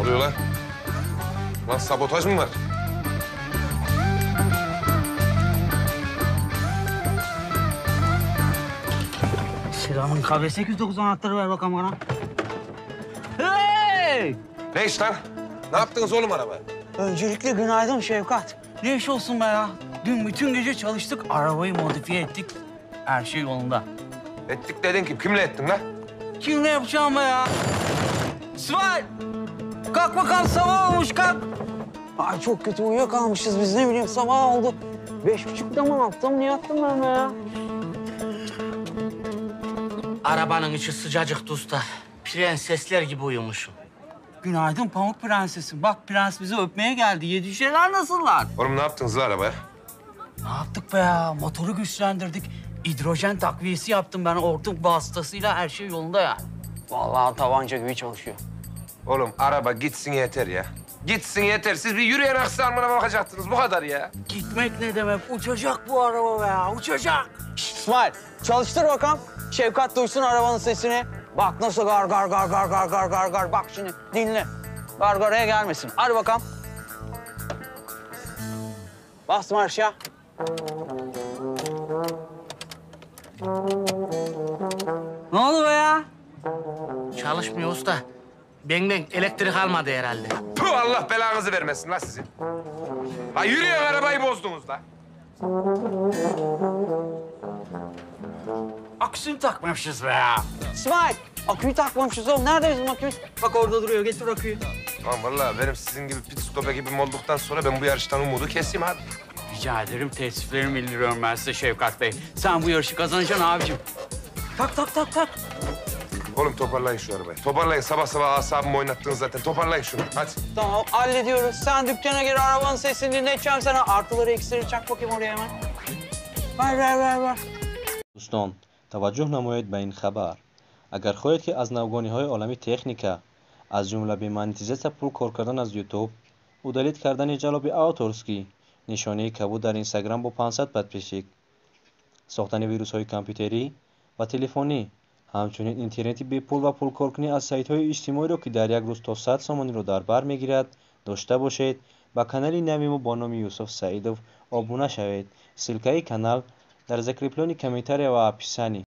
Oluyor lan? Lan sabotaj mı var? Selamın KB809 anahtarı ver bakalım bana. Hey! Ne iş lan? Ne yaptınız oğlum arabaya? Öncelikle günaydın Şevkat. Ne iş olsun be ya? Dün bütün gece çalıştık, arabayı modifiye ettik. Her şey yolunda. Ettik dedin kim? Kimle ettin lan? Kimle yapacağım be ya? İsmail! Kalk bakalım, sabah olmuş, kalk! Ay çok kötü uyuyakalmışız biz, ne bileyim sabah oldu. 5.30'da mı attım, niye attım ben be ya? Arabanın içi sıcacıktı usta. Prensesler gibi uyumuşum. Günaydın Pamuk Prensesim. Bak prens bizi öpmeye geldi. Yedi cüceler nasıllar? Oğlum ne yaptınız lan arabaya? Ne yaptık be ya? Motoru güçlendirdik. Hidrojen takviyesi yaptım ben hortum vasıtasıyla, her şey yolunda yani. Vallahi tabanca gibi çalışıyor. Oğlum araba gitsin yeter ya. Gitsin yeter. Siz bir yürüyen aksamına bakacaktınız. Bu kadar ya. Gitmek ne demek? Uçacak bu araba be ya. Uçacak. Şişt, İsmail çalıştır bakalım. Şevkat duysun arabanın sesini. Bak nasıl gar gar gar gar gar gar gar gar. Bak şimdi dinle. Gargaraya gelmesin. Hadi bakalım. Bas marşa. Ne oldu be ya? Çalışmıyor usta. Benden elektrik almadı herhalde. Puh, Allah belanızı vermesin la sizin. La yürüyen arabayı bozdunuz la. Aküsünü takmamışız be ya. İsmail, aküyü takmamışız oğlum. Nerede bizim akümüz? Bak orada duruyor, getir aküyü. Tamam vallahi benim sizin gibi pit stop ekibim olduktan sonra ben bu yarıştan umudu keseyim abi. Rica ederim, teessüflerimi bildiriyorum ben size Şevkat Bey. Sen bu yarışı kazanacaksın abicim. Tak tak tak tak. Oğlum toparlayın şu arabayı. Toparlayın. Sabah sabah asabımı oynattınız zaten. Toparlayın şunu. Hadi. Tamam, hallediyoruz. Sen dükkana gir, arabanın sesini dinleteceğim sana. Artıları eksileri çak bakayım oraya hemen. Ver, ver, ver, ver. Дӯстон, таваҷҷӯҳ намоед ба ин хабар. Агар хоҳед, ки аз навгониҳои олами техника, аз ҷумла бе монетизатсия пул кор кардан аз Ютуб, удалить кардани ҷалоби авторский, нишонаи кабуд дар Инстаграм бо 500 подписчик, сохтани вирусҳои компютерӣ ва телефонӣ, ҳамчунин интернети бепул ва пулкоркунӣ аз сайтҳои иҷтимоиро, ки дар як рӯз то 100 сомониро дар бар мегирад, дошта бошед, ба канали нави мо бо номи Юсуф Саидов обуна шавед. Ссылкаи канал дар закреплённый комментария ва описании.